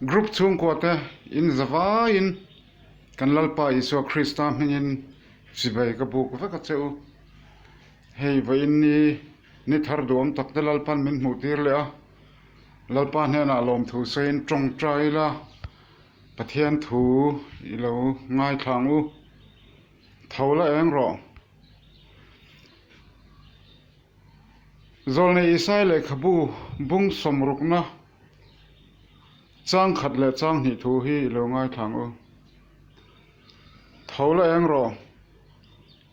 Group chhungkua te in zavaiin kan Lalpa Isua Krista hmingin chibai ka buk vek a che u. Hei vawiin ni ni thar duhawm tak te Lalpan min hmuh tir leh a, Lalpa hnenah lawmthu sawiin tawngtai ila Pathian thu i lo ngaithla ang u. Tho la eng rawh. Zawlnei Isai lehkhabu bung sawmrukna chang khat leh chang hnih thu hi i lo ngaithla ang u. Tho la eng rawh.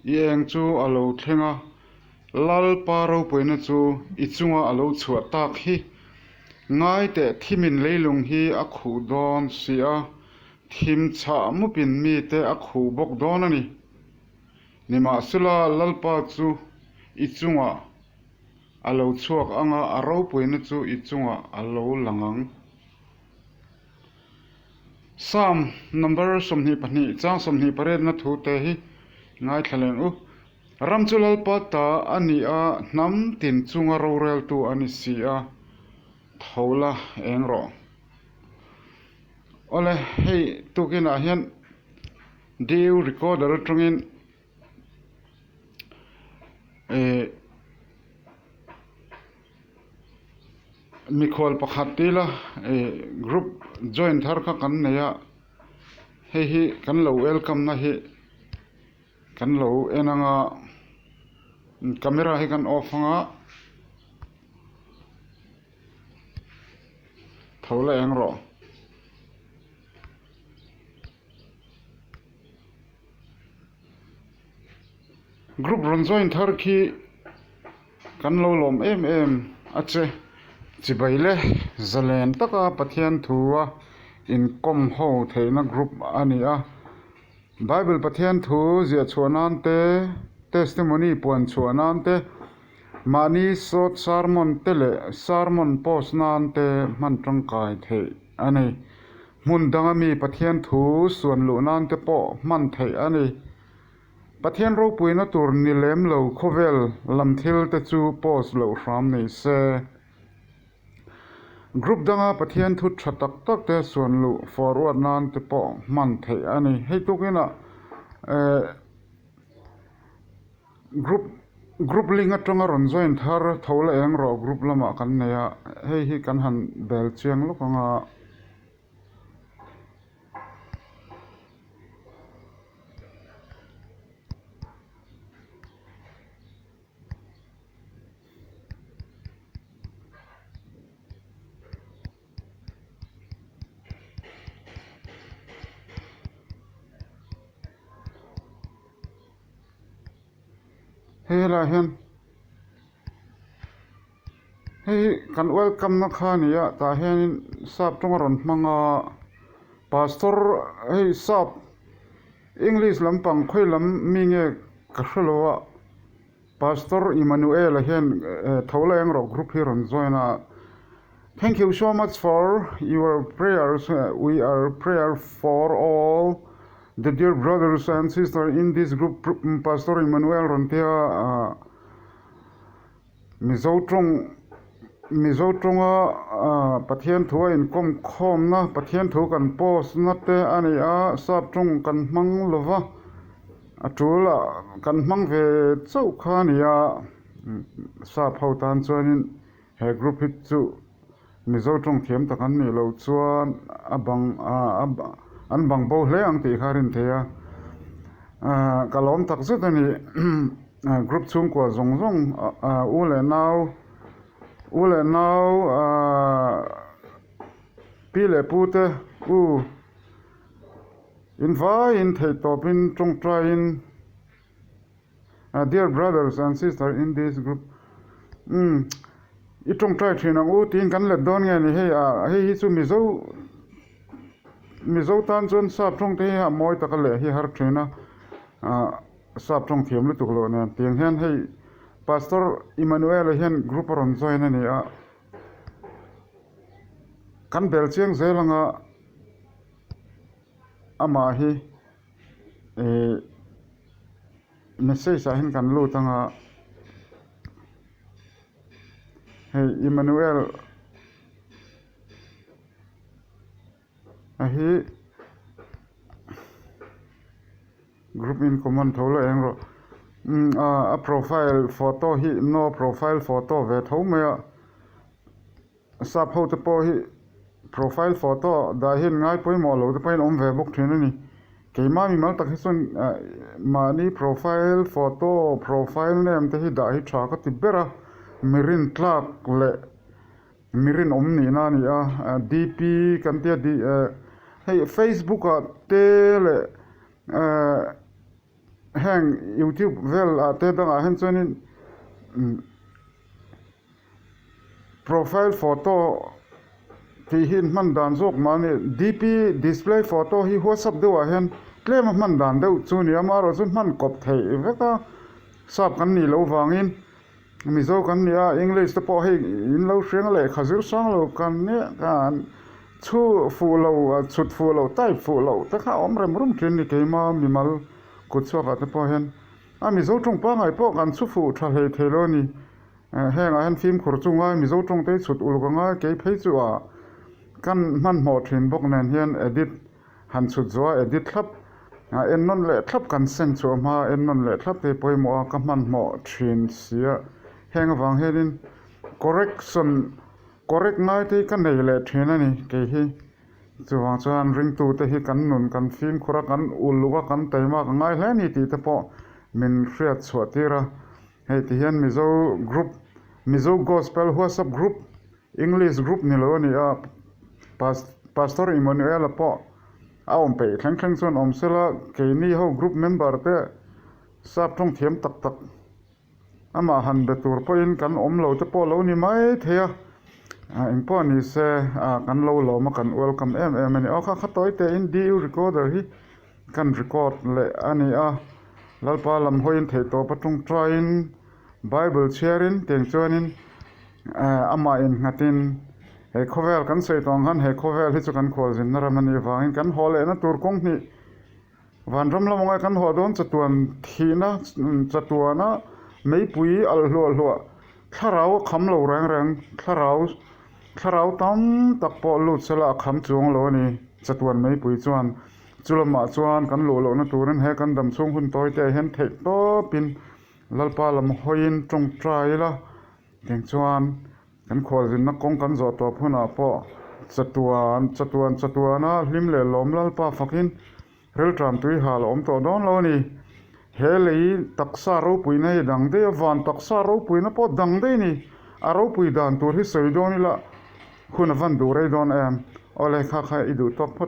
I eng chu a lo thleng a, Lalpa ropuina chu i chunga a lo chhuah tak hi. Ngai teh thimin leilung hi a khuh dawn si a, thim chhah mupin mite a khuh bawk dawn a ni. Nimahsela, Lalpa chu i chungah a lo chhuak ang a, a ropuina chu i chungah a lo lang ang. Psalm number 22 chang 28 na thu te hi ngaithla leng u. Ram chu Lalpa ta a ni a, hnam tin chunga roreltu a ni si a, tho la eng rawh. Awle, hei tukinah hian DU recorder atangin eh mikhual pakhat tila eh group join thar kha kan nei a, hei hi kan lo welcome na hi kan lo en anga camera hi kan off anga tho la eng rawh. Group rawn join thar khi kan lo lawm em em a che. Chibai le zalen taka Pathian thu a inkawm ho theihna group a ni a. Bible Pathian thu ziah chhuah nan te, testimony puan chhuah nan te, mahni short sermon te leh sermon post nan te hman tangkai theih a ni. Hmun danga mi Pathian thu suan luh nan te pawh hman theih a ni. Pathian ropuina tur ni lem lo khawvel lam thil te chu post loh hram nei se. Group danga Pathian thu tha tak tak te suan luh forward nan te pawh hman theih a ni. Hei tukinah eh group group link atanga rawn join thar tho la eng rawh group lamah kan nei a, hei hi kan han bel chiang lawk ang a. Hei helaiah hian hei hi kan welcome na kha a ni a tah hianin sap tawng a rawn hmang a pastor hei sap english lampang khawi lam mi nge ka hrelo a pastor Emmanuel-a hian tho la eng rawh group hi a rawn join a thank you so much for your prayers we are prayer for all. The dear brothers and sisters in this group Pastor Emmanuel rawn tia ah Mizo tawng Mizo tawnga ah Pathian thu a inkawm khawmna Pathian thu kan post na te a ni a sap tawng kan hmang lo va a tul ah kan hmang ve chauh kha a ni a sap ho tan chuanin he group hi chu Mizo tawng thiam tak an nih loh chuan a bang an bang bo hle ang tih kha a rin thei a, ka lawm tak zet a ni. Group chhungkua zawng zawng u leh nau u leh nau pi leh pu te u invaiin theihtawpin tawngtaiin. Dear brothers and sisters in this group umm i tawngtai thin ang u tiin kan let dawn nge ni hei ah hei hi chu mizo mizo tan chuan sap tawng te hi a mawi taka leh hi har thin a ah sap tawng thiam lutuk loh nen tiang hian hei pastor Emmanuel-a hian group a rawn join a ni a kan bel chiang zel anga amah hi. Ihh message ah hian kan lut ang a hei Emmanuel. a hi group in common tho la eng rawh umm a profile photo hi no profile photo ve tho mai a sap ho te pawh hi profile photo dah hian ngai pawimawh lo te pawhin awm ve bawk thin a ni keimah mimal tak hi chuan ah mahni profile photo profile name te hi dah hi tha ka ti ber a mi rintlak leh Mi rinawm nihna a ni a, DP kan tia di eh hei Facebook ah te leh eh heng YouTube vel ah te dangah hian chuanin profile photo tih hi hman dan zawk mah a ni. DP display photo hi WhatsApp deuhah hian tlem a hman dan deuh chu a ni a, amaherawhchu hman kawp theih vek a sap kan nih loh vangin. Mizo kan ni a, English te pawh hei in lo hriang a lehkha zir sang lo kan nia kan chhu fuh lo chhut fuh lo type fuh lo te kha a awm rem rum thin ni keima mimal kut chhuakah te pawh hian a Mizo tawng pangngai pawh kan chhu fuh tha hlei thei lo a ni. Hengah hian fimkhur chu ngai Mizo tawng te hi chhut uluk a ngai kei phei chu a kan hmanhmawh thin bawk nen hian edit Han chhut zuah edit thlap a en nawn leh thlap kan sen chhuah hma en nawn leh thlap te pawimawh a ka hmanhmawh thin si a heng avang hianin correction correct ngai te hi ka nei leh thin a ni kei hi chuvang chuan ringtu te hi kan nun kan fimkhur a kan uluk a kan taima ka ngai hle a ni tih te pawh min hriat chhuah tir a hei ti hian Mizo group Mizo gospel whatsapp group English group ni lo a ni a, Pastor Emmanuel-a pawh a awm peih thleng thleng chuan awm sela, keini ho group member te sap tawng thiam tak tak amah han be tur pawhin kan awm lo te pawh lo ni mai thei a, engpawh ni se kan lo lawm a kan welcome em em a ni. Aw kha kha tawi tein DU recorder hi kan record leh a ni a, Lalpa lam hawiin theihtawp atang taiin Bible chhiarin tiang chuanin amah innghatin he khawvel kan sawi tawh ang khan he khawvel hi chu kan khualzinna ram a nih avangin kan haw lehna tur kawng hnih vanram lam anga kan haw dawn chatuan thihna chatuana meipui alh hluah hluah thlarau a kham lo reng reng thlarau thlarau tam tak pawh lut sela a kham chuang lo a ni chatuan meipui chuan chu lamah chuan kan luh lohna turin he kan dam chhung hun tawi te ah hian theih tawpin Lalpa lam hawiin tawngtai ila, teng chuan kan khualzinna kawng kan zawh tawp hunah pawh chatuan chatuan chatuana hlim leh lawm Lalpa fakin rilṭam tui hal a awm tawh dawn lo a ni. He lei taksa ropuina hi dang daih a, van taksa ropuina pawh dang daih a ni. A ropui dan tur hi sawi dawn ila hun a van duh rei dawn em? Awle kha kha i duh tawk phawt.